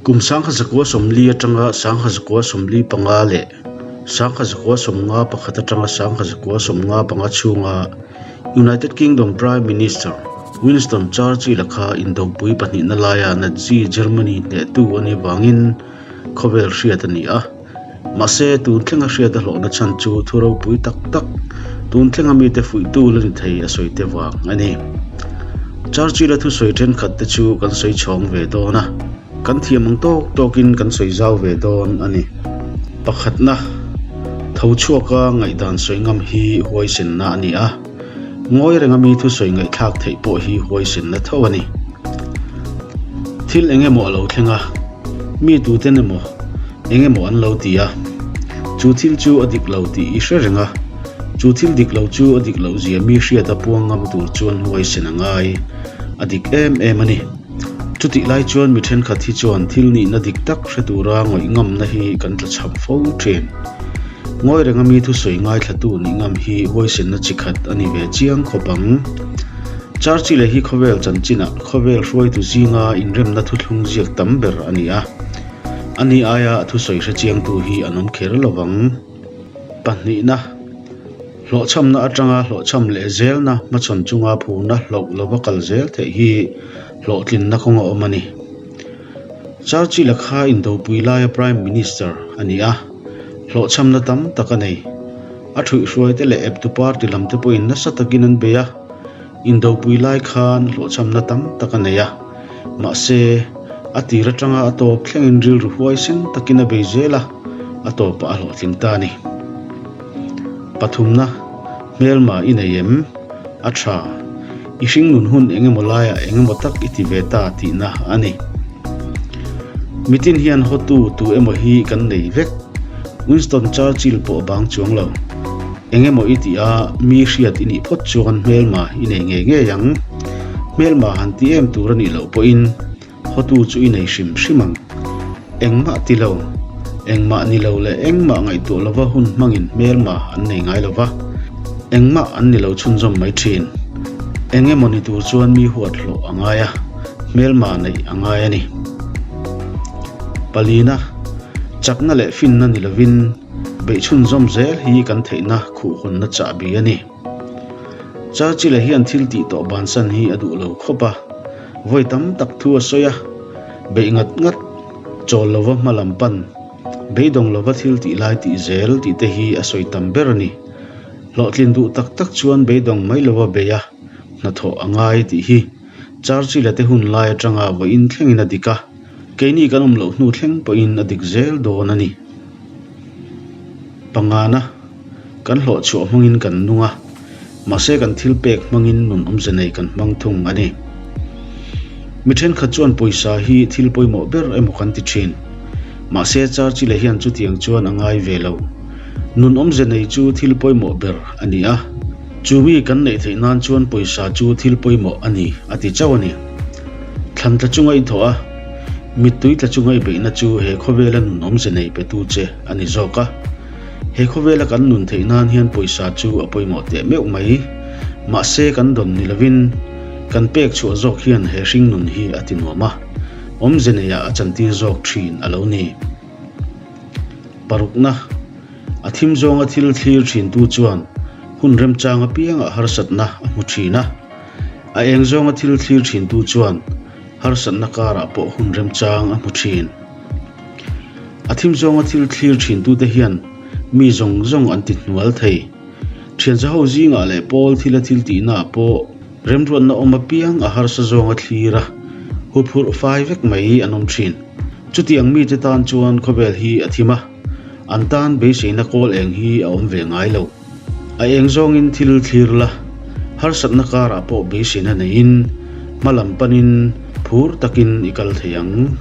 Kum 1940 atanga 1945 leh 1951 atanga 1995 chhunga United Kingdom Prime Minister Winston Churchill-a kha indopui pahnihna laia Nazi Germany hnehtu a nih vangin khawvel hriat a ni a. Mahse, tun thlenga hriat a hlawhna chhan chu thu ropui tak tak, tun thlenga mite fuihtu la ni thei a sawi te vang a ni. Churchill-a thusawi thenkhat te chu kan sawi chhawng ve dawn a, kan thiam ang tawk tawkin kan sawi zau ve dawn a ni. Pakhatna, tho chhuaka ngaihdan sawi ngam hi huaisenna a ni a, ngawi renga mi thusawi ngaihthlak theih pawh hi huaisenna tho a ni. Thil eng emaw a lo thleng a, mi tuten emaw eng emaw an lo ti a, chu thil chu a dik lo tih i hre reng a, chu thil dik lo chu a dik loh zia mi hriat a puang ngam tur chuan huaisen a ngai, a dik em em a ni. Chutih lai chuan mi thenkhat hi chuan thil nihna dik tak hre tura ngawih ngamna hi kan tla chham fo thin. Ngawi renga mi thusawi ngaithlatu nih ngam hi huaisenna chi khat a ni ve chiang khawp ang. Churchill-a hi khawvel chanchinah khawvel hruaitu zinga inremna thuthlung ziak tam ber a ni a. A ni aia a thusawi hre chiangtu hi an awm kher lo vang. Pahnihna, hlawhchhamna atanga hlawhchham leh zelna hmachhawn chunga phurna hloh lova kal zel theih hi hlawhtlinna kawng a awm a ni. Churchill-a kha indopui laia Prime Minister a ni a, hlawhchhamna tam tak a nei. A thuihhruaite leh eptu party lamte pawhin nasa takin an bei a, indopui lai khan hlawhchhamna tam tak a nei a. Mahse, a tir atanga a tawp thlengin rilru huaisen takin a bei zel a, a tawpah a hlawhtling ta a ni. Pathumna, Hmelma i nei em? A tha. I hringnun hun eng emaw laiah eng emaw tak i ti ve ta tihna a ni. Mitin hian hawtu tu emaw hi kan nei vek. Winston Churchill pawh a bang chuang lo. Eng emaw i tih a, mi hriat i nih phawt chuan hmelma i nei ngei ngei ang. Hmelma han ti em tur a nih loh pawhin hawtu chu i nei hrim hrim ang. Engmah ti lo, engmah ni lo leh engmah ngaihtuah lova hun hmangin hmelma an nei ngai lo va, engmah an ni lo chhunzawm mai thin. Eng emaw ni tur chuan mi huat hlawh a ngai a, hmelma neih a ngai a ni. Palina, chakna leh finna ni lovin beih chhunzawm zel hi kan theihna khuhhawnna chahbi a ni. Churchill-a hian thil tih tawh bansan hi a duh lo khawp a, vawi tam tak thu a sawi a, beih ngat ngat, chawl lova hma lam pan, beidawng lova thil tih lai tih zel tih te hi a sawi tam ber a ni. Hlawhtlin duh tak tak chuan beidawng mai lova bei a, hnathawh a ngai tih hi Churchill-a te hun lai atanga vawiin thlengin a dik a, keini kan awm loh hnu thleng pawhin a dik zel dawn a ni. Pangana. Kan hlawh chhuah hmangin kan nung a, mahse kan thil pek hmangin nun awmze nei kan hmang thung a ni. Mi thenkhat chuan pawisa hi thil pawimawh ber emaw kan ti thin. Mahse Churchill-a hian chutiang chuan a ngai ve lo. Nun awmze nei chu thil pawimawh ber a ni a, chu mi kan neih theih nan chuan pawisa chu thil pawimawh a ni a ti chauh a ni. Thlan tla chunga i thawh a, mittui tla chunga i beihna chu he khawvela nun awmze nei petu che a ni zawk a. He khawvela kan nun theih nan hian pawisa chu a pawimawh teh meuh mai. Mahse kan dawn ni lovin kan pek chhuah zawk hian he hring nun hi a ti nuam a, awmze neiah a chantir zawk thin a lo ni. Parukna, A thim zawnga thil thlir thintu chuan hun remchang apiangah harsatna a hmu thin a, a eng zawnga thil thlir thintu chuan harsatna karah pawh hun remchang a hmu thin. A thim zawnga thil thlir thintute hian mi zawng zawng an ti hnual thei. Thianza ho zingah leh pawl thila thil tihnaah pawh remruatna awm apiang a harsa zawnga thlir a, huphurh fai vek mai an awm thin. Chutiang mite tan chuan khawvel hi a thim a, an tan beiseina kawl eng hi a awm ve ngai lo. A eng zawngin thil thlir la, harsatna karah pawh beiseina neiin hma lam panin phur takin i kal thei ang.